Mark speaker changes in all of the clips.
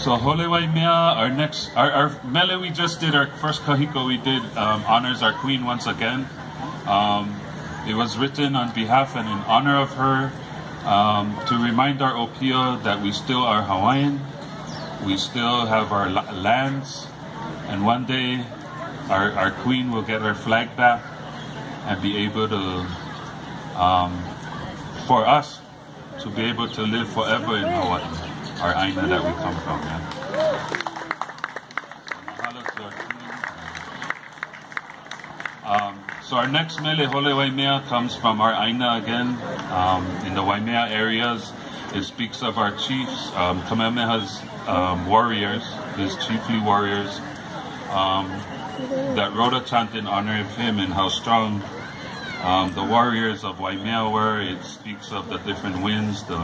Speaker 1: So Hole Waimea, our next, our, our mele we just did, our first kahiko we did, honors our queen once again. It was written on behalf and in honor of her, to remind our opia that we still are Hawaiian, we still have our lands, and one day our queen will get her flag back and be able to, for us to be able to live forever in Hawaii, our aina that we come from. Yeah? So our next mele, Hole Waimea, comes from our aina again, in the Waimea areas. It speaks of our chiefs, Kamehameha's warriors, his chiefly warriors, that wrote a chant in honor of him and how strong the warriors of Waimea were. It speaks of the different winds, the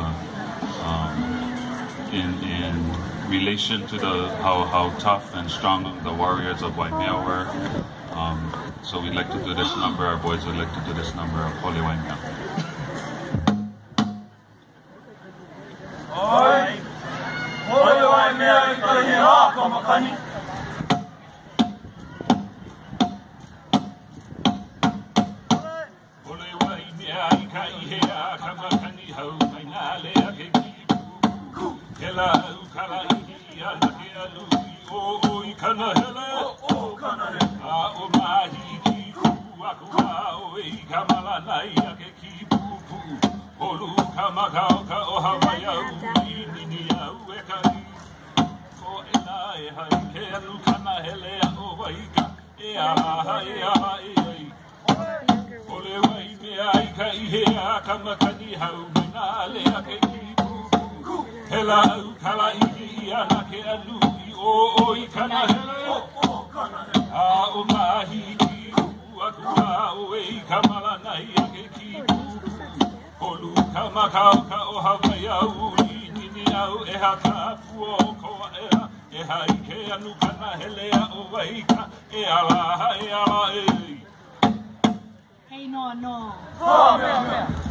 Speaker 1: in relation to the how tough and strong the warriors of Waimea were. So we'd like to do this number, our boys would like to do this number of Hole Waimea.
Speaker 2: Oi! Hole Waimea i ka ihe a ka makani.
Speaker 1: Hole Waimea i ka ihe a ka makani hau mai nā lea ke ki puku. He la au ka la ihi a na ke alu i o o i kana hele.
Speaker 2: O o kana hele.
Speaker 1: A o mahi ki ku aku a o e i ka malanai a ke ki pupu. Olu ka makau ka o Hawaii au i nini au e ka i. Ko e nā e hai ke anu kana hele a o waika. E aha e aha e ai. Ole Waimea i ka ihe a ka makani hau mai nā lea ke ki pupu. He la au ka la ihi i ana ke anu i o o i kana hele.
Speaker 2: O o kana hele.
Speaker 1: A o mahi ki ku aku a o e i ka malanai a ke ki pupu. Olu ka makau ka o Hawaii au i nini au e haka pua o koa ea. E hai ke anu kana hele a o waika. E ala e ala e.
Speaker 3: Hei no no.
Speaker 2: Ha mea mea.